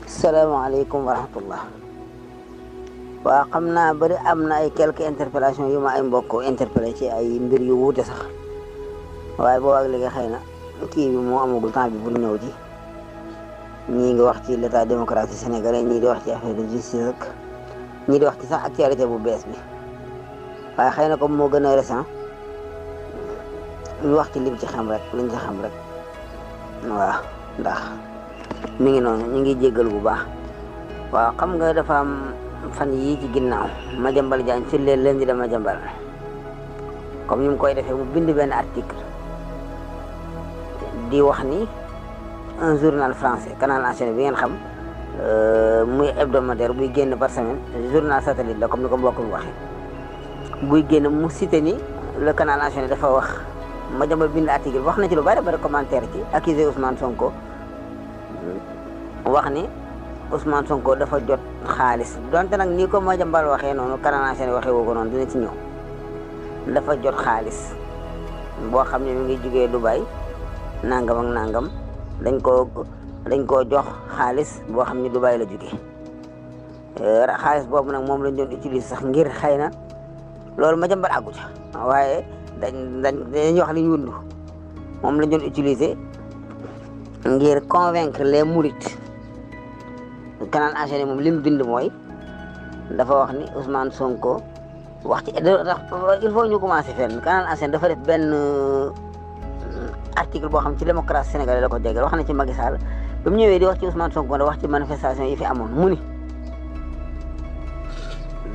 salaamaaleykum wa rahmatullah. waa xam naa bëri am na ay quelques interpellations yu ma ay mbokk interpellé ci ay mbir yu wuute sax waaye boo ak léegi xëy na kii bi moo amagul temps bi pour ñëw ci ñii ngi wax ci l'état démocratique sénégalais ñii di wax ci affaire de justice ak ñii di wax ci sax actualité bu bees bi waaye xëy na comme moo gën a récent ñu wax ci lim ci xam rek liñ ci xam rek waaw ndax mi ngi noonu ñu ngi jéggal bu baax. waaw xam nga dafa am fan yii ci ginnaaw Madiambal Diagne sur les lundis de Madiambal comme ni mu koy defee mu bind benn article di wax ni un journal français Canal Enchaîné bi ngeen xam muy hebdomadaire buy génn par semaine journal satellite la comme ni ko mbokk mi waxee buy génn mu cité ni le Canal Enchaîné dafa wax Madiambal bind article wax na ci lu bari commentaire ci accusé Ousmane Sonko wax ni Ousmane Sonko dafa jot xaalis donte nag nii ko Madiambal waxee noonu Canal Enchaîné waxee woo ko noonu dina ci ñëw dafa jot xaalis boo xam ne mi ngi jugee Dubaï nangam ak nangam dañ koo jox xaalis boo xam ne Dubaï la jugee xaalis boobu nag moom lañ doon utiliser sax ngir xëy na loolu Madiambal àggu ca waaye dañuy wax li ñu wundu moom lañ doon utiliser ngir convaincre les mourides. Canal Enchaîné moom li mu bind mooy dafa wax ni Ousmane Sonko wax ci il faut ñu commencer fenn Canal Enchaîné dafa def benn article boo xam ci démocratie sénégalaise la ko jégal wax na ci Macky Sall bi mu ñëwee di wax ci Ousmane Sonko da wax ci manifestation yi fi amoon mu ni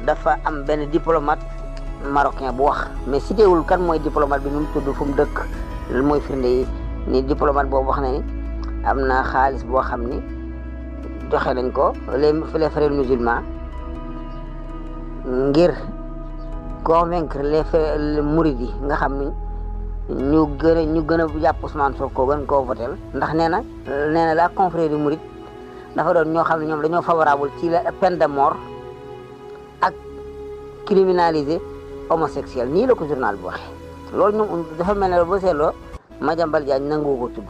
dafa am benn diplomate marocain bu wax mais citéwul kan mooy diplomate bi nu mu tudd fu mu dëkk mooy firnde yi ni diplomate boobu wax na ni am na xaalis boo xam ni joxe nañ ko les frères musulmans ngir convaincre les mourides yi nga xam ni ñu gën a jàpp Ousmane Sonko gën koo votel ndax nee na la confrérie mouride dafa doon ñoo xam ne ñoom dañoo favorable ci la peine de mort ak criminaliser homosexuel nii la ko journal bi waxee loolu ñoom dafa mel ne ba seetloo Madiambal Diagne nangu ko tudd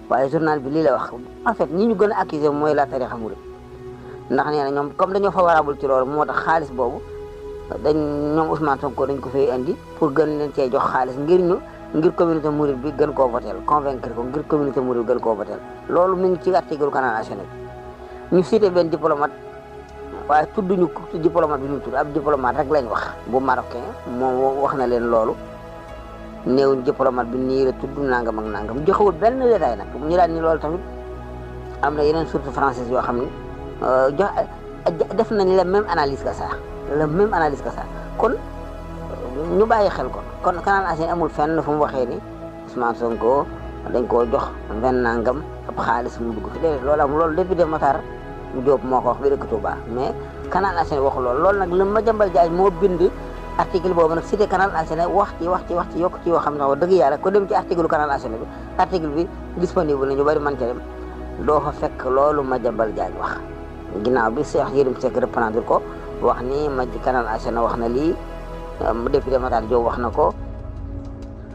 waaye journal bi lii la wax en fait ñi ñu gën a accusé mooy la tarixa murid ndax nee na ñoom comme dañoo favorable ci loolu moo tax xaalis boobu ñoom Ousmane Sonko dañ ko fay indi pour gën leen cee jox xaalis ngir communauté murid bi gën koo votel convaincre ko ngir communauté murid bi gën koo votel loolu mi ngi ci article Canal Enchaîné bi ñu cité benn diplomate waaye tudduñu diplomate bi ñu tudd ab diplomate rek lañ wax bu marocain moom wax na leen loolu néew diplomate bi nii la tudd nangam ak nangam joxewul benn détail nag ñu daan ni loolu tamit am na yeneen source française yoo xam ne def nañ la même analyse que ça kon ñu bàyyi xel kon Canal Enchaîné amul fenn fu mu waxee ni Ousmane Sonko dañ koo jox nangam ab xaalis mu dugg fi déedéet loolu amul loolu député Matar Diop moo ko wax bi dëkk Touba mais Canal Enchaîné waxu loolu nag la Madiambal Diagne moo bind article boobu nag cité Canal Enchaîné wax ci yokk ci yoo xam ne wax dëgg yàlla ko dem ci article Canal Enchaîné bi article bi disponible na ñu bari man ca dem doo fa fekk loolu Madiambal Diagne wax ginnaaw bi Cheikh Yérim Seck reprendre ko wax ni Canal Enchaîné wax na lii député Matar Diop wax na ko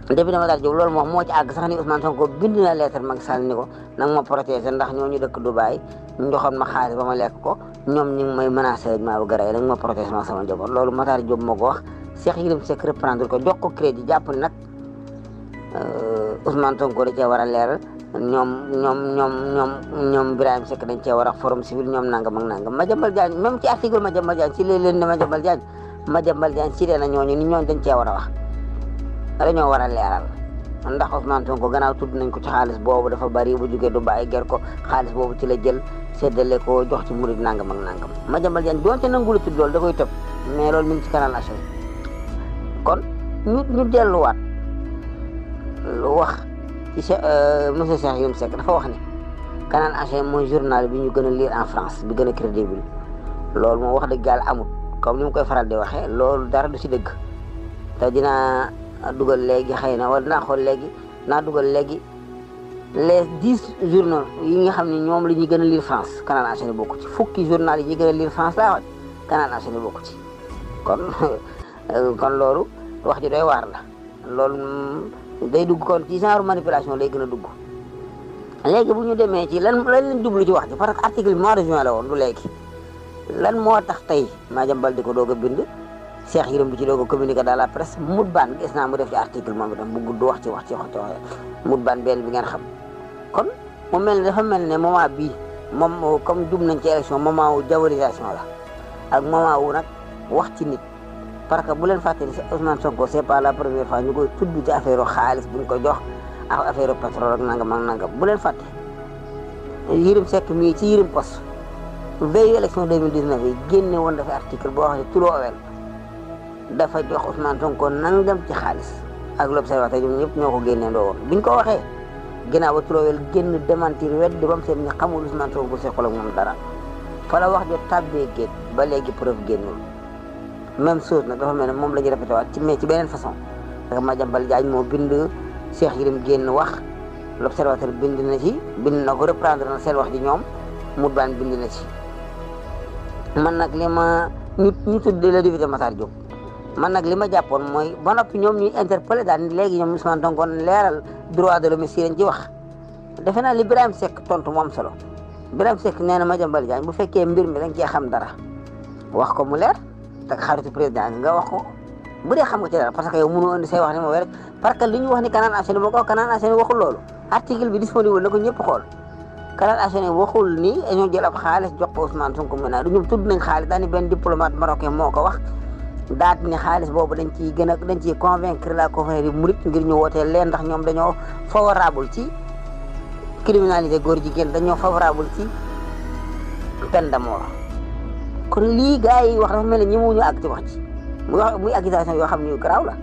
député Matar Diop loolu moom moo ci àgg sax ni Ousmane Sonko bind na lettre Macky Sall ni ko nag ma protéger ndax ñooñu dëkk Dubaï ñu joxoon ma xaalis ba ma lekk ko ñoom ñu ngi may menacé maa bëgg a rey nag ma protéger ma sama njaboot loolu Matar Diop moo ko wax Cheikh Yérim Seck reprendre ko jox ko crédit jàpp ni nag Ousmane Sonko da cee war a leeral ñoom Birahim Seck dañ cee war a forum civil ñoom nangam ak nangam Madiambal Diagne même ci article Madiambal Diagne ci léeg-léeg ne Madiambal Diagne cité na ñooñu ni ñooñu dañ cee war a wax dañoo war a leeral ndax Ousmane Sonko gannaaw tudd nañ ko ci xaalis boobu dafa bari bu jugee du bàyyi ger ko xaalis boobu ci la jël séddale ko jox ci murid nangam ak nangam Madiambal Diagne doonte nangu la tudd loolu da koy tëb mais loolu mi ngi ci Canal Enchaîné kon ñu delluwaat lu wax ci monsieur Cheikh Yérim Seck dafa wax ni Canal Enchaîné mooy journal bi ñu gën a lire en France bi gën a crédible loolu moom wax dëgg yàlla amul comme ni mu koy faral di waxee loolu dara du si dëgg te dinaa dugal léegi xëy na wala dinaa xool léegi naa dugal léegi les 10 journaux yi nga xam ne ñoom la ñuy gën a lire France Canal Enchaîné bokku ci fukki journal yi ñuy gën a lire France laa wax Canal Enchaîné bokku ci kon loolu wax ji doy waar la loolu day dugg kon ci genre manipulation lay gën a dugg léegi bu ñu demee ci lan lañ jublu ci wax ji parce que article bi mois de juin la woon du léegi lan moo tax tey Madiambal di ko doog a bind Cheikh Yérim bi ci doog a communiqué dans la presse Moutbane gis naa mu def ci article moom itam bu gudd wax ci Moutbane benn bi ngeen xam kon mu mel ne dafa mel ne moment bii moom comme jub nañ ci élection moment wu diabolisation la ak moment wu nag wax ci nit parce que bu leen fàtte ni Ousmane Sonko c'est pas la première fois ñu koy tudd ci affaire xaalis buñ ko jox ak affaire pétrole ak nangam ak nangam bu leen fàtte Yérim Seck mii ci Yérim Post veille élection 2019 yi génne woon dafa article boo xam ne Tullow Owen dafa jox Ousmane Sonko nangam ci xaalis ak l'Observateur ñoom ñëpp ñoo ko génnee ndoo woon biñ ko waxee ginnaaw ba Tullow Owen génn démentir wedd ba mu seet ni xamul Ousmane Sonko seqal ak moom dara fa la wax jo tàbbee géej ba léegi preuve génnul même chose nag dafa mel ne moom la ñu répété waat mais ci beneen façon parce que Madiambal Diagne moo bind Cheikh Yérim génn wax l'Observateur bind na ko reprendre na seen wax ji ñoom Moutbane bind na ci man nag li ma ñu tuddee le député Matar Diop man nag li ma jàppoon mooy ba noppi ñoom ñuy interpellé daal ni léegi ñoom Ousmane Sonko leeral droit de l'homme si lañ ci wax defe naa li Birahim Seck tontu mu am solo Birahim Seck nee na Madiambal Diagne bu fekkee mbir mi dañ cee xam dara wax ko mu leer te xaritu président nga wax ko bu dee xam nga ci dara parce que yow mënoo indi say wax ni moo wér parce que li ñu wax ni Canal Enchaîné moo ko Canal Enchaîné waxul loolu article bi disponible na ko ñëpp xool Canal Enchaîné waxul ni ñoo jël ab xaalis jox ko Ousmane Sonko maintenant du ñoom tudd nañ xaalis daani benn diplomate marocain moo ko wax daat ni xaalis boobu dañ ciy convaincre la confrérie mouride ngir ñu wootee leen ndax ñoom dañoo favorable ci criminaliser góor jigéen dañoo favorable ci peine de mort kon lii gars yi wax dafa mel ne ñi mu ñu àgg ci wax ci muy accusation yoo xam ne yu garaaw la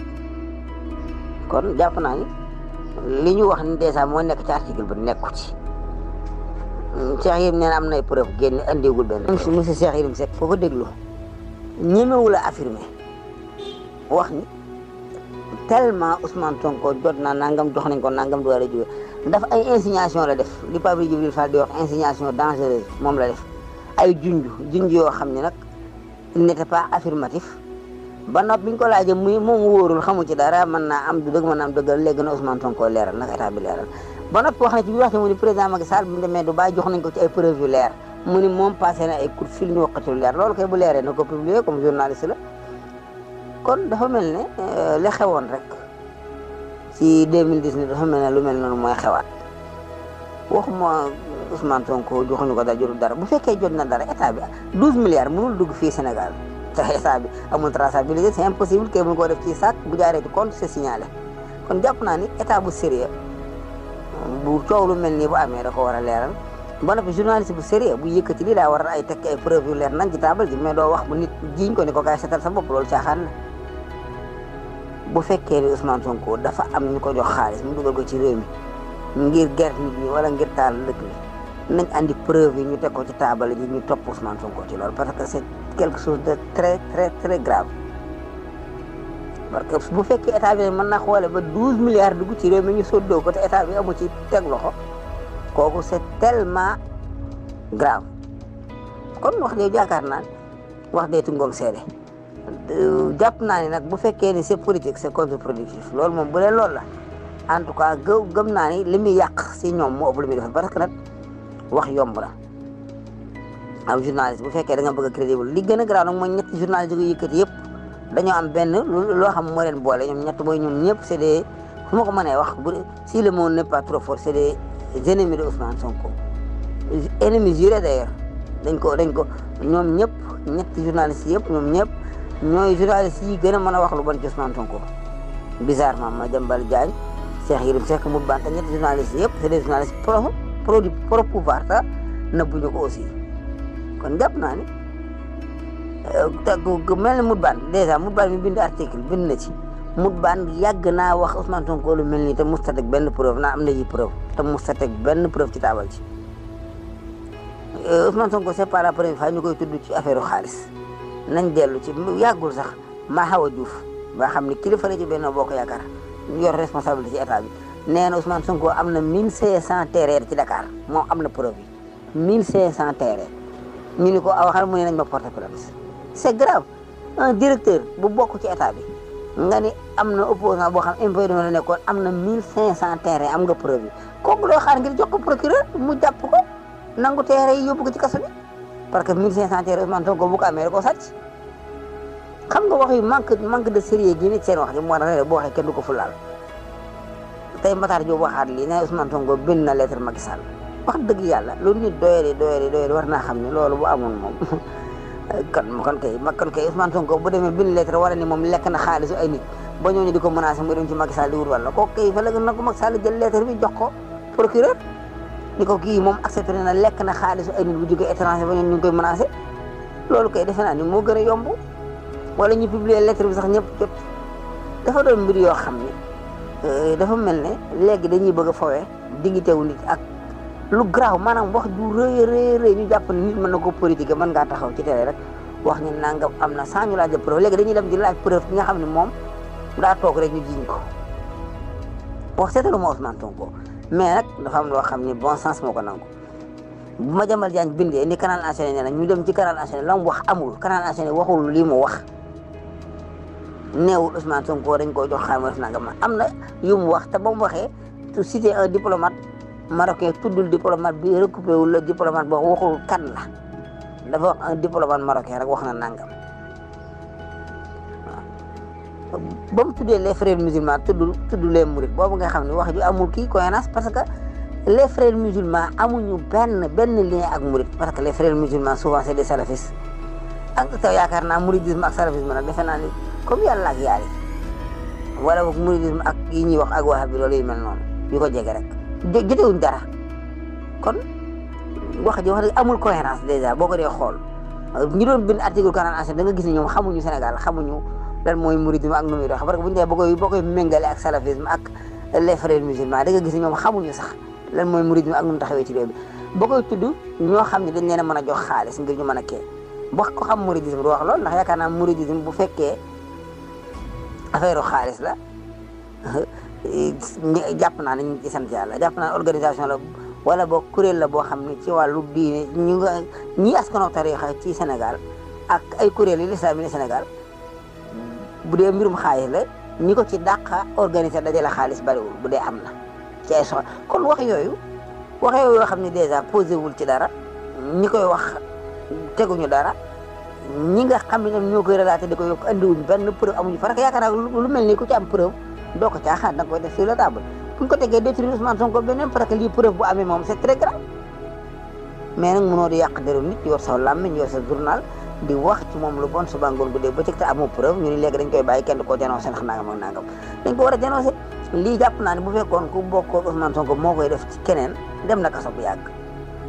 kon jàpp naa ni li ñu wax ni dèjà moo nekk ci article ba nekku ci Cheikh Yérim nee na am na ay preuve génn andiwul benn monsieur Cheikh Yérim Seck foo ko déglu ñemewul a affirmé wax ni tellement Ousmane Sonko jot na nangam jox nañ ko nangam du war a jóge dafa ay insinuation la def li Pape Djibril Fall di wax insinuation dangereuse moom la def ay junj yoo xam ne nag il n'était pas affirmatif ba noppi bi ñu ko laajee muy moom wóorul xamu ci dara mën naa am du dëgg mën naa am dëggal léegi na Ousmane Sonko leeral nag état bi leeral ba noppi wax na ci biir waxte mu ni président Macky Sall bu ñu demee Dubaï jox nañ ko ci ay preuve yu leer mu ni moom passé na ay coup de fil ñu waxati lu leer loolu kay bu leeree na ko publier comme journaliste la kon dafa mel ne li xewoon rek ci 2019 dafa mel ne lu mel noonu mooy xewaat waxuma Ousmane Sonko joxuñu ko dara jotul dara bu fekkee jot na dara état bi 12 milliards mënul dugg fii Sénégal te état bi amul traçabilité c'est impossible que mun koo def ci sac bu jaaree ci compte c'est signalé kon jàpp naa ni état bu sérieux bu coow lu mel nii bu amee da ko war a leeral ba noppi journaliste bu sérieux bu yëkkati lii daa war a ay tekki ay preuve yu leer nañ ci taabal ji mais doo wax bu nit jiiñ ko ni ko kaay setal sa bopp loolu caaxaan la bu fekkee ni Ousmane Sonko dafa am ñu ko jox xaalis mu dugal ko ci réew mi ngir ger nit ñi wala ngir taal dëkk bi nañ andi preuve yi ñu teg ko ci taabal ji ñu topp Ousmane Sonko ci loolu parce que c'est quelque chose de très très très grave parce que bu fekkee état bi mën na xoole ba 12 milliards dugg ci réew mi ñu soddoo ko te état bi amu ci teg loxo kooku c'est tellement grave kon wax dëgg yaakaar naa wax dëgg tungoom seede jàpp naa ni nag bu fekkee ni c'est politique c'est contre-productif loolu moom bu dee loolu la en tout cas gëm naa ni li muy yàq si ñoom moo ëpp li muy def parce que nag wax yomb na am journaliste bu fekkee da nga bëgg a crédible li gën a grave nag mooy ñetti journaliste yu yëkkati yëpp dañoo am benn loo xam moo leen boole ñoom ñett mooy ñoom ñëpp c'est des fu ma ko mënee wax bu si le mot n'est pas trop fort c'est des ennemis de Ousmane Sonko ennemis jurés d'ailleurs dañ ko ñoom ñëpp ñetti journalistes yëpp ñoom ñëpp ñooy journalistes yi gën a mën a wax lu bon ci Ousmane Sonko bizarrement Madiambal Diagne Cheikh Yérim Seck Moutbane te ñetti journalistes yëpp c'est des journalistes pro pouvoir ta nëbbuñu ko aussi kon jàpp naa ni te mel ni Moutbane dèjà Moutbane mi bind article bind na ci Moutbane yàgg naa wax Ousmane Sonko lu mel nii te musta teg benn preuve naa am na ji preuve te musta teg benn preuve ci taabal ci Ousmane Sonko c'est pas la première fois ñu koy tudd ci affaire xaalis nañ dellu ci yàggul sax maa xaw a Diouf ba xam ni kilifa la ci benn bokk yaakaar ñu yor responsabilité ci état bi nee na Ousmane Sonko am na 1500 terrain ci Dakar moom am na preuve yi 1500 terrain ñu ni ko waxal mu ne nañ ma porter plainte c'est grave un directeur bu bokk ci état bi nga ni am na opposant boo xam impôt la nekkoon am na 1500 terrain am nga preuve yi kooku loo xaar ngir jox ko procureur mu jàpp ko nangu teere yi yóbbu ko ci kaso bi parce que 1500 teere Ousmane Sonko bu ko amee da koo sàcc xam nga wax yu manque de sérieux gi nit seen wax ji moo tax boo waxee kenn du ko fulaal tey Matar Diop waxaat lii ne Ousmane Sonko bind na lettre Macky Sall wax dëgg yàlla loolu nit doyee war naa xam ne loolu bu amoon moom kon kay Ousmane Sonko bu demee bind lettre wala ni moom lekk na xaalisu ay nit ba ñooñu di ko menacé mu dem ci Macky Sall di wut wala kooku kay fa la na ko Macky Sall jël lettre bi jox ko procureur ni ko kii moom accepté na lekk na xaalisu ay nit bu jógee étranger ba ñoom ñu ngi koy menacé loolu kay defe naa ni moo gën a yomb wala ñu publier lettre bi sax ñëpp jot dafa doon mbir yoo xam ne dafa mel ne léegi dañuy bëgg a fawee dignité wu nit ak lu garaaw maanaam wax ju rëy ñu jàpp ne nit mën na ko politique mën ngaa taxaw ci télé rek wax ni nangam am na sans ñu laaj la preuve léegi dañuy dem di laaj preuve ki nga xam ne moom daa toog rek ñu jiñ ko wax seetalu ma Ousmane Sonko mais nag dafa am loo xam ne bon sens moo ko nangu bu ma Madiambal Diagne bindee ni canal enchaîné nee na ñu dem ci canal enchaîné la mu wax amul canal enchaîné waxul lii mu wax neewul Ousmane Sonko dañ koy jox xaalis def nangam am na yu mu wax te ba mu waxee tu cité un diplomate marocain tuddul diplomate bi recoupé wul la diplomate boo waxul kan la dafa wax un diplomate marocain rek wax na nangam waaw ba mu tuddee les frères musulmans tudd les mourides boobu nga xam ne wax ju amul kii cohérence parce que les frères musulmans amuñu benn lien ak mouride parce que les frères musulmans souvent c'est des salafistes ak taw yaakaar naa mouridisme ak salafisme nag defe naa ni comme yàlla ak yaari wala boog mouridisme ak yi ñuy wax ak wahabi loolu yu mel noonu yu ko jege rek jotewuñ dara kon wax ji wax dëgg amul cohérence déjà boo ko dee xool ñu doon bind article canal enchaîné da nga gis ne ñoom xamuñu Sénégal xamuñu lan mooy mouridisme ak nu muy dox parce que bu ñu dee boo koy méngale ak salafisme ak les frères musulmans da nga gis ne ñoom xamuñu sax lan mooy mouridisme ak nu mu taxawee ci réew bi boo koy tudd ñoo xam ne dañ leen a mën a jox xaalis ngir ñu mën a kee wax ko xam mouridisme du wax lool ndax yaakaar naa mouridisme bu fekkee affaire xaalis la jàpp naa ne ñu ngi ci sant yàlla jàpp naa ne organisation la wala boo kuréel la boo xam ne ci wàllu diine ñi askanoo tariixa ci Sénégal ak ay kuréel yi l'islam yi Sénégal bu dee mbirum xaalis la ñi ko ci dàqa organiser dajale xaalis bariwul bu dee am na ci ay soxla kon wax yooyu yoo xam ne dèjà posé wul ci dara ñi koy wax teguñu dara ñi nga xam ne ñoom ñoo koy relaté di ko yokk andiwuñ benn preuve amuñu fa rek yaakaar naa lu mel ni ku ci am preuve doo ko caaxaan da nga koy def sur la table bu ñu ko tegee détruire Ousmane Sonko beneen parce que lii preuve bu amee moom c'est très grave mais nag mënoo di yàq deru nit yor sa làmmiñ yor sa journal di wax ci moom lu bon suba ngoon guddee bëccëg te amoo preuve ñu ni léegi dañ koy bàyyi kenn du ko dénoncé ndax nangam ak nangam dañ ko war a dénoncé lii jàpp naa ne bu fekkoon ku bokkoon Ousmane Sonko moo koy def ci keneen dem na kaso bu yàgg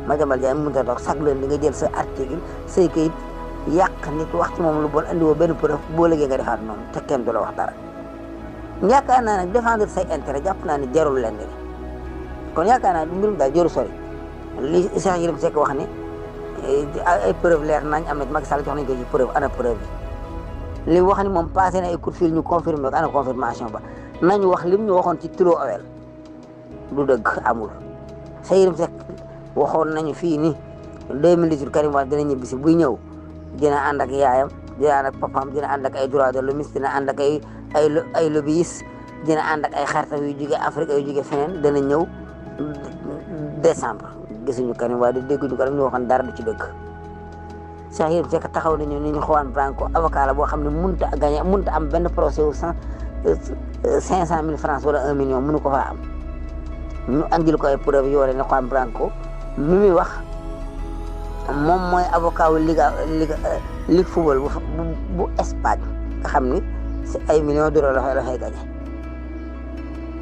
Madiambal Diagne mënut a toog chaque lundi nga jël sa article say kayit yàq nit wax ci moom lu bon andi woo benn preuve boo liggéey nga defaat noonu te kenn du la wax dara yaakaar naa nag défendre say intérêt jàpp naa ne jarul leen ni kon yaakaar naa mbirum daal jaru sori li Cheikh Yérim Seck wax ni ay preuve leer nañ am na Macky Sall jox nañ ko ci preuve ana preuve yi li wax ni moom passé na ay coup de fil ñu confirmé ko ana confirmation ba nañu wax lim ñu waxoon ci turo awel du dëgg amul Cheikh Yérim Seck waxoon nañu fii ni 2018 Karim Wade dina ñibbisi buy ñëw dina ànd ak yaayam dina ànd ak papaam dina ànd ak ay droits de l'homme dina ànd ak ay lobbyistes dina ànd ak ay xaritam yu jóge Afrique yu jóge feneen dana ñëw décembre gisuñu Karim Wade dégguñu ko rek ñu waxoon dara du ci dëgg Cheikh Yérim Seck taxaw nañu ni ñu Juan Branco avocat la boo xam ne mënut a gagné mënut a am benn procès wu 500 000 francs wala 1 million mënu ko faa am ñu andil ko ay preuve yoo ne Juan Branco mi muy wax moom mooy avocat wu ligue football bu Espagne nga xam ni si ay millions d'euros la fay gagné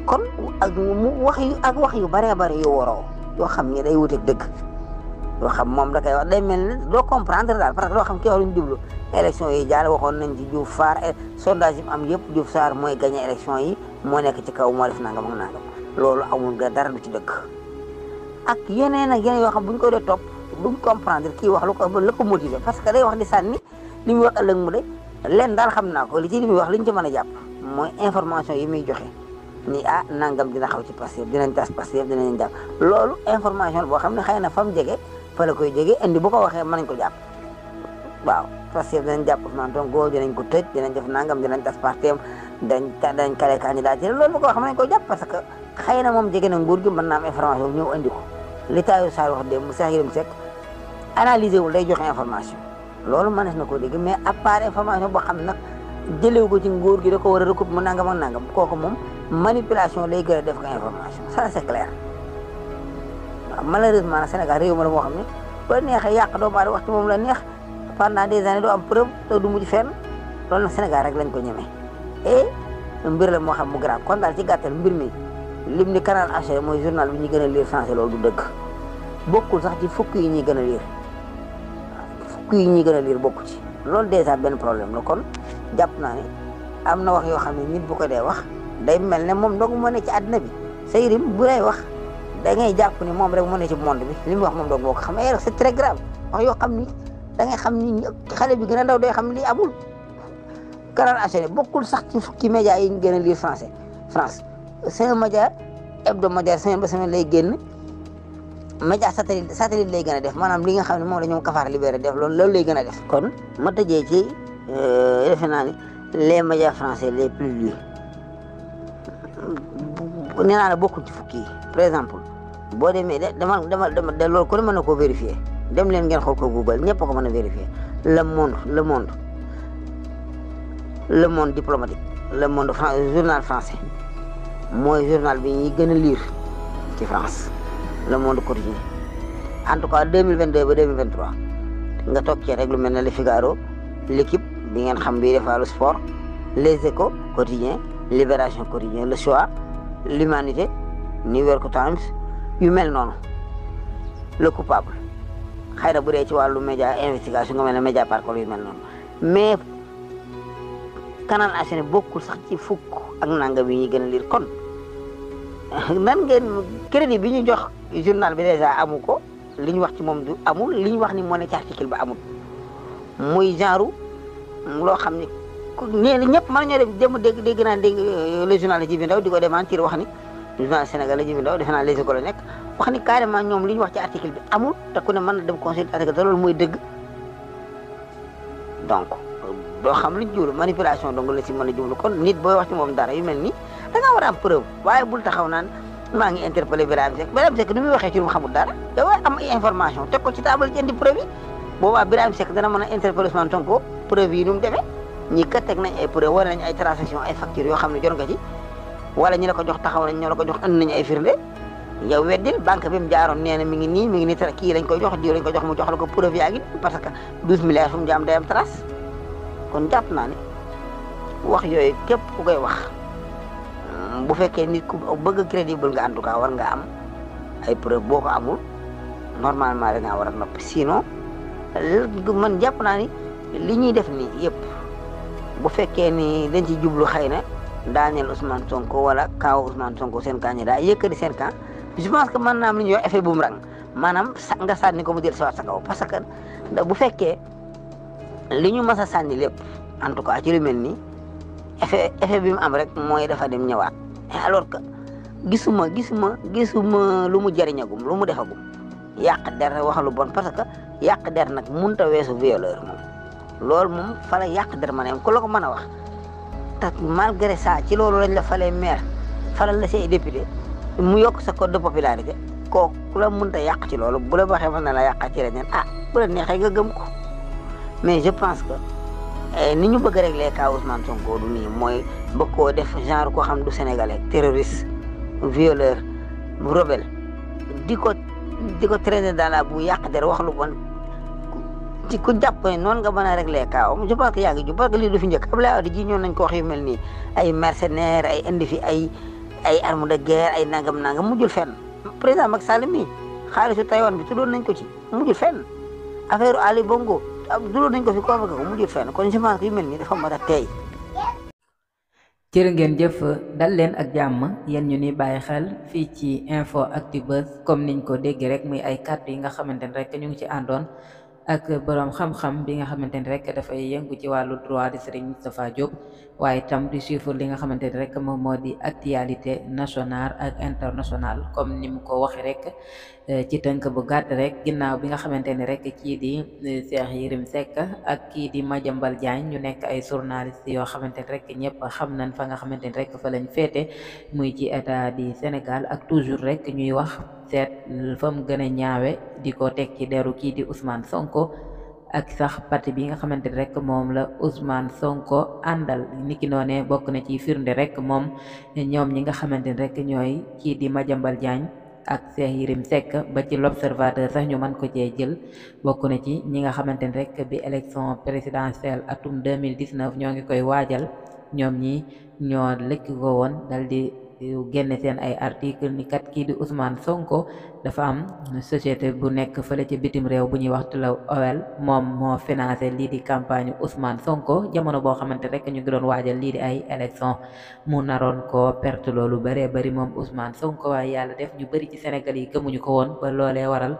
kon ak wax yu bëree bëri yu waroo yoo xam ni day wuteeg dëgg yoo xam moom da koy wax day mel ni doo comprendre daal parce que doo xam ki wax lu ñu jublu élection yi jaar waxoon nañ ci Diouf Sarr sondage yi am yëpp Diouf Sarr mooy gagné élection yi moo nekk ci kaw moo def nangam ak nangam loolu amul nga dara du ci dëgg ak yeneen ak yeneen yoo xam bu ñu ko dee topp duñ comprendre kii wax lu ko motiver parce que day wax di sànni li muy wax ëllëg mu de leen daal xam naa ko li muy wax li ñu ci mën a jàpp mooy information yi muy joxe ni nangam dina xaw ci Pastef dinañ tas Pastef dinañ jàpp loolu information boo xam ne xëy na fa mu jege fa la koy jege indi bu ko waxee mën nañ ko jàpp waaw Pastef dinañ jàpp Ousmane Sonko dinañ ko tëj dinañ def nangam dinañ tas Pastef dañ kale candidat loolu bu ko wax mën nañ ko jàpp parce que xëy na moom jege na nguur gi mën naa am information ñëw andi ko li Tahirou Sarr wax démb Cheikh Yérim Seck analyser wul day joxe information loolu mënees na ko dégg mais à part information boo xam nag jëlewu ko ci nguur gi da ko war a recouper mu nangam ak nangam kooku moom manipulation lay gën a def ko information ça c'est clair waaw malheureusement nag Sénégal réew ma la moo xam ne ba neexee yàq doomu aadama wax ci moom la neex pendant des années doo am preuve te du mujj fenn loolu nag Sénégal rek lañ ko ñemee et mbir la moo xam mu grave kon daal ci gàttal mbir mi lim ni Canal H mooy journal bi ñuy gën a lire français loolu du dëgg bokkul sax ci fukk yi ñuy gën a lire fukk yi ñuy gën a lire bokku ci loolu déjà benn problème la kon jàpp naa ne am na wax yoo xam ne nit bu ko dee wax day mel ne moom dong moo ne ci àddina bi Cheikh Yérim bu lay wax da ngay jàpp ni moom rek moo ne ci monde bi li mu wax moom dong moo ko xam ne c'est très grave wax yoo xam ni da ngay xam ni xale bi gën a ndaw day xam ni lii amul. Canal H bokkul sax ci fukki média yi ñu gën a lire français France c'est un média hebdomadaire semaine ba semaine lay génn média satellite lay gën a def maanaam li nga xam ne moom la ñoom Cafard Libéré def loolu lay gën a def. kon ma tëjee ci defe naa ni les médias français les plus lus nee naa la bokkul ci fukki yi par exemple boo demee dama loolu ku ne mën na koo vérifier dem leen ngeen xool ko Google ñëpp ko mën a vérifier le monde diplomatique le monde journal français mooy journal bi ñuy gën a lire ci France le monde quotidien en tout cas 2022 ba 2023 nga toog ci rek lu mel ne le Figaro l'équipe bi ngeen xam bi defaa le sport les Échos quotidien Libération quotidien le Soir l'Humanité New York Times yu mel noonu le coupable xëy na bu dee ci wàllu média investigation nga mel ne Mediapart yu mel noonu mais Canal H bokkul sax ci fukk ak nangam yi ñuy gën a lire kon nan ngeen crédit bi ñu jox journal bi déjà amu ko li ñu wax ci moom du amul li ñu wax ni moo ne ci article ba amul muy genre loo xam ne nee na ñëpp mën nañoo dem dégg naa le journal la Djibi Ndaw di ko démentir wax ni journal Sénégal la Djibi Ndaw defe naa Les Échos la nekk wax ni carrément ñoom li ñu wax ci article bi amul te ku ne mën na dem consulter article te loolu mooy dëgg donc doo xam lu jublu manipulation donc la si mën a jublu kon nit booy wax ci moom dara yu mel nii da ngaa war a am preuve waaye bul taxaw naan maa ngi interpellé Birahim Seck ni muy waxee ci lu mu xamul dara yow am ay information teg ko ci table ci indi preuve yi boobaa Birahim Seck dana mën a interpellé Ousmane Sonko preuve yi nu mu demee ñi kat teg nañ ay preuve war nañ ay transaction ay factures yoo xam ne jot nga ci wala ñi la ko jox taxaw nañ ñoo la ko jox andi nañu ay firnde yow weddil banque bi mu jaaroon nee na mi ngi nii tra kii lañ koy jox diw lañ ko jox mu jox la ko preuve yaa ngi parce que 12 milliards fu mu jaam day am trace kon jàpp naa ne wax yooyu képp ku koy wax bu fekkee nit ku bëgg crédible nga en tout cas war nga am ay preuve boo ko amul normalement da ngaa war a noppi sinon man jàpp naa ni li ñuy def nii yëpp bu fekkee ni dañ ci jublu xëy na daaneel Ousmane Sonko wala kaaw Ousmane Sonko seen candidat yëkkati seen camp je pense que mën naa am li ñuy wax effet boomerang maanaam nga sànni ko mu jël si waat sa kaw parce que bu fekkee li ñu mas a sànni lépp en tout cas ci lu mel nii effet bi mu am rek mooy dafa dem ñëwaat alors que gisuma lu mu jëriñagum lu mu defagum yàq der wax lu bon parce que yàq der nag mënut a weesu violeur moom loolu moom fa la yàq der ma ne ku la ko mën a wax te malgré ça ci loolu lañ la falee maire falal la say député mu yokk sa code de popularité kooku ku la mënut a yàq ci loolu bu la waxee mën na la yàq ci leneen bu la neexee nga gëm ko mais je pense que ni ñu bëgg a régler cas Ousmane Sonko du nii mooy bëgg koo def genre koo xam du sénégalais terroriste violeur rebelle di ko traîner dans la boue yàq der wax lu bon ci ku jàpp ne noonu nga mën a régler cas je pense que yaa ngi jub parce que lii du fi njëkk Abdoulaye Wade ji ñoon nañ ko wax yu mel nii ay mercenaires ay indi fi ay armes de guerre ay nangam mujjul fenn président Macky Sall mii xaalisu Taïwan bi tuddoon nañ ko ci mujjul fenn affaire Ali Bongo duloon nañ ko fi convoqué ko mujjul fenn kon je pense que yu mel nii dafa mën a tey. jërë ngeen jëf dal leen ak jàmm yéen ñu ni bàyyi xel fii ci info Actubuzz comme niñ ko déggee rek muy ay kàddu yi nga xamante ne rek ñu ngi ci àndoon ak boroom xam-xam bi nga xamante ni rek dafay yëngu ci wàllu droit di Serigne Moustapha Diop waaye itam di suivre li nga xamante ni rek moom moo di actualité nationale ak internationale comme ni mu ko waxee rek ci tënk bu gàtt rek ginnaaw bi nga xamante ni rek kii di Cheikh Yérim Seck ak kii di Madiambal Diagne ñu nekk ay journaliste yoo xamante ni rek ñëpp xam nañ fa nga xamante ni rek fa lañ féete muy ci état di Sénégal ak toujours rek ñuy wax seet fa mu gën a ñaawe di ko teg ci deru kii di Ousmane Sonko ak sax parti bi nga xamante ni rek moom la Ousmane Sonko àndal niki noone bokk na ci firnde rek moom ñoom ñi nga xamante ni rek ñooy kii di Madiambal Diagne ak Cheikh Yérim Seck ba ci l'observateur sax ñu mën ko cee jël bokk na ci ñi nga xamante ni rek bi élection présidentielle atum 2019 ñoo ngi koy waajal ñoom ñi ñoo lëkk ko woon dal di génne seen ay article ni kat kii di Ousmane Sonko dafa am société bu nekk fële ci bitim réew bu ñuy wax Tullow Oil moom moo financé lii di campagne Ousmane Sonko jamono boo xamante rek ñu ngi doon waajal lii di ay élection mu naroon ko perte loolu bëree bëri moom Ousmane Sonko waaye yàlla def ñu bëri ci Sénégal yi gëmuñu ko woon ba loolee waral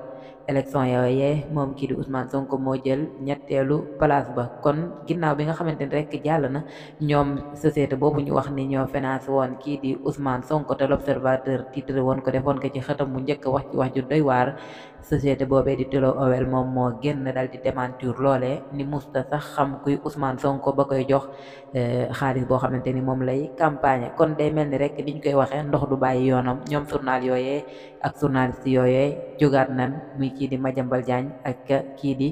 élection yooyee moom kii di Ousmane Sonko moo jël ñetteelu place ba kon ginnaaw bi nga xamante ni rek jàll na ñoom société boobu ñu wax ni ñoo financé woon kii di Ousmane Sonko te l'observateur titre woon ko defoon ko ci xëtam bu njëkk wax ci wax ju doy waar société boobee di Tullow Oil moom moo génn dal di démentir loolee ni musta sax xam kuy Ousmane Sonko ba koy jox xaalis boo xamante ni moom lay campagne kon day mel ni rek niñ koy waxee ndox du bàyyi yoonam ñoom journal yooyee ak journaliste yooyee jógaat nan muy kii di Madiambal Diagne ak kii di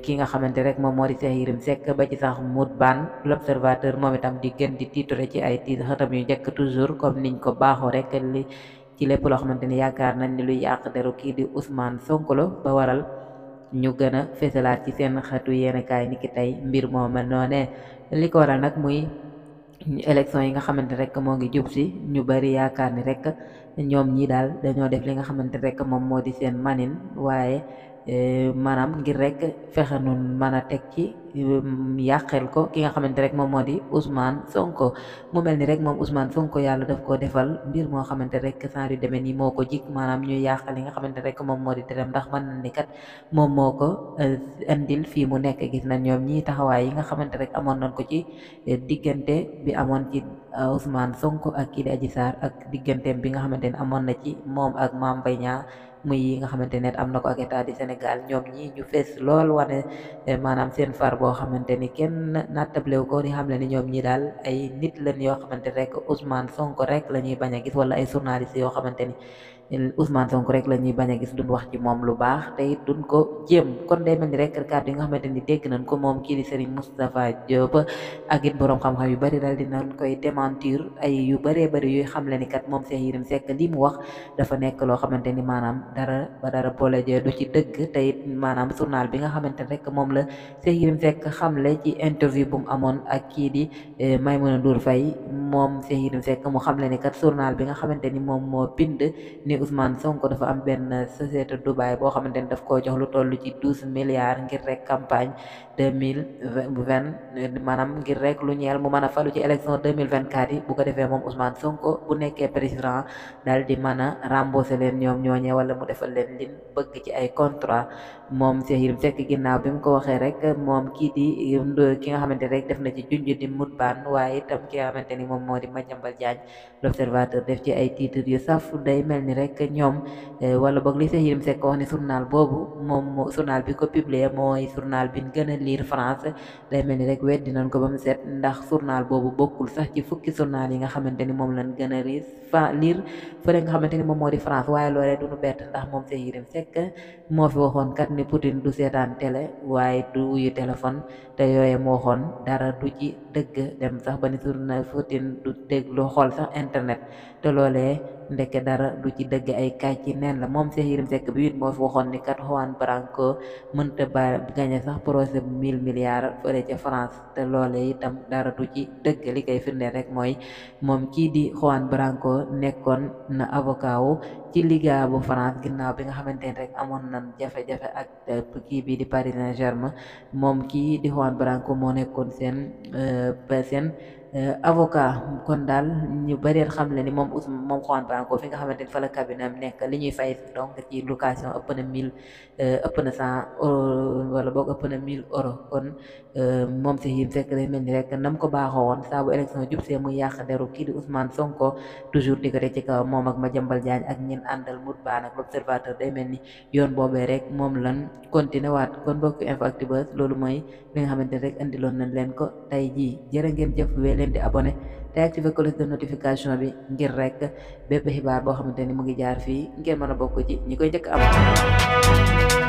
ki nga xamante rek moom moo di Cheikh Yérim Seck ba ci sax mut ban l'observateur moom itam di gën di titre ci ay titre xëtam yu njëkk toujours comme niñ ko baaxoo rek li ci lépp loo xamante ni yaakaar nañ ni luy yàq deru kii di Ousmane Sonko la ba waral ñu gën a fésalaat ci seen xatu yéenekaay ni ki tey mbir moo mel noonee li ko waral nag muy élection yi nga xamante rek moo ngi jub si ñu bari yaakaar ni rek ñoom ñii daal dañoo def li nga xamante rek moom moo di seen manin waaye maanaam ngir rek fexe nun mën a teg ci yàqel ko ki nga xamante rek moom moo di Ousmane Sonko mu mel ni rek moom Ousmane Sonko yàlla daf ko defal mbir moo xamante rek sans yu demee nii moo ko jik maanaam ñuy yàqal li nga xamante rek moom moo di deram ndax mën na ni kat moom moo ko indil fii mu nekk gis na ñoom ñii taxawaay yi nga xamante rek amoon nañ ko ci diggante bi amoon ci Ousmane Sonko ak kii di Adji Sarr ak digganteem bi nga xamante ne amoon na ci moom ak Mame Mbaye Niang muy yi nga xamante ne am na ko ak état du Sénégal ñoom ñi ñu fees lool wane maanaam seen far boo xamante ni kenn nattablew ko di xam ne ni ñoom ñi daal ay nit lañ yoo xamante rek Ousmane Sonko rek la ñuy bañ a gis wala ay journalistes yoo xamante ni Ousmane Sonko rek la ñuy bañ a gis duñ wax ci moom lu baax te it duñ ko jéem kon day mel ni rek kàddu yi nga xamante ni dégg nañ ko moom kii di Serigne Moustapha Diop ak it boroom xam-xam yu bari daal dinañ koy démentir ay yu bëree bëri yuy xam le ni kat moom Cheikh Yérim Seck li mu wax dafa nekk loo xamante ni maanaam dara boole jee du ci dëgg te it maanaam journal bi nga xamante ne rek moom la Cheikh Yérim Seck xamle ci interview bu mu amoon ak kii di Maïmouna Ndour Faye moom Cheikh Yérim Seck mu xamle ni kat journal bi nga xamante ni moom moo bind ni Ousmane Sonko dafa am benn société Dubaï boo xamante ni daf koo jox lu toll ci 12 milliards ngir rek campagne 2020 maanaam ngir rek lu ñeel mu mën a falu ci élection 2024 yi bu ko defee moom Ousmane Sonko bu nekkee président daal di mën a rembourser leen ñoom ñooñee wala mu defal leen lin bëgg ci ay contrat moom Cheikh Yérim Seck ginnaaw bi mu ko waxee rek moom kii di ki nga xamante rek def na ci junj di mut baan waaye itam ki nga xamante ni moom moo di Madiambal Diagne l'observateur def ci ay titres yu saf day mel ni rek ñoom wala boog li Cheikh Yérim Seck wax ni journal boobu moom journal bi ko publier mooy journal bi gën a lire France day mel ni rek weddi nañ ko ba mu set ndax journal boobu bokkul sax ci fukki journal yi nga xamante ni moom lañ gën a lire fële nga xamante ni moom moo di France waaye loolee duñu bett ndax moom Cheikh Yérim Seck moo fi waxoon kat ni Poutine du seetaan télé waaye du wuyu téléphone te yooye moo waxoon dara du ci dëgg dem sax ba ni journal Poutine du déglu xool sax internet te loolee ndeke dara du ci dëgg ay kaay ci neen la moom Cheikh Yérim Seck bi it moo fi waxoon ni kat Juan Branco mënta ba gagné sax procès bu 1000 milliards fële ca France te loolee itam dara du ci dëgg li koy firndeel rek mooy moom kii di Juan Branco nekkoon na avocat wu ci Liga bu France ginnaaw bi nga xamante ne rek amoon nañ jafe-jafe ak kii bi di Paris Saint-Germain moom kii di Juan Branco moo nekkoon seen avocat. kon daal ñu bari xam le ni moom Juan Branco fi nga xamante ni fa la cabinet am nekk li ñuy fay donc ci location ëpp na 1000 ëpp na 100 € wala boog ëpp na 1000 € kon moom si yim fekk day mel ni rek nam ko baaxoo woon saa bu élection jub see muy yàq deru kii di Ousmane Sonko toujours di ko ci kaw moom ak Madiambal Diagne ak ñin àndal mut baan ak l'observateur day mel ni yoon boobee rek moom lan continué waat kon bokk Infactubuzz loolu mooy li nga xamante ni rek indiloon nañ leen ko tey jii jërë ngeen jëf wee leen di abonné te activé cloche de notification bi ngir rek bépp xibaar boo xamante ni mu ngi jaar fii ngeen mën a bokk ci ñi koy njëkk am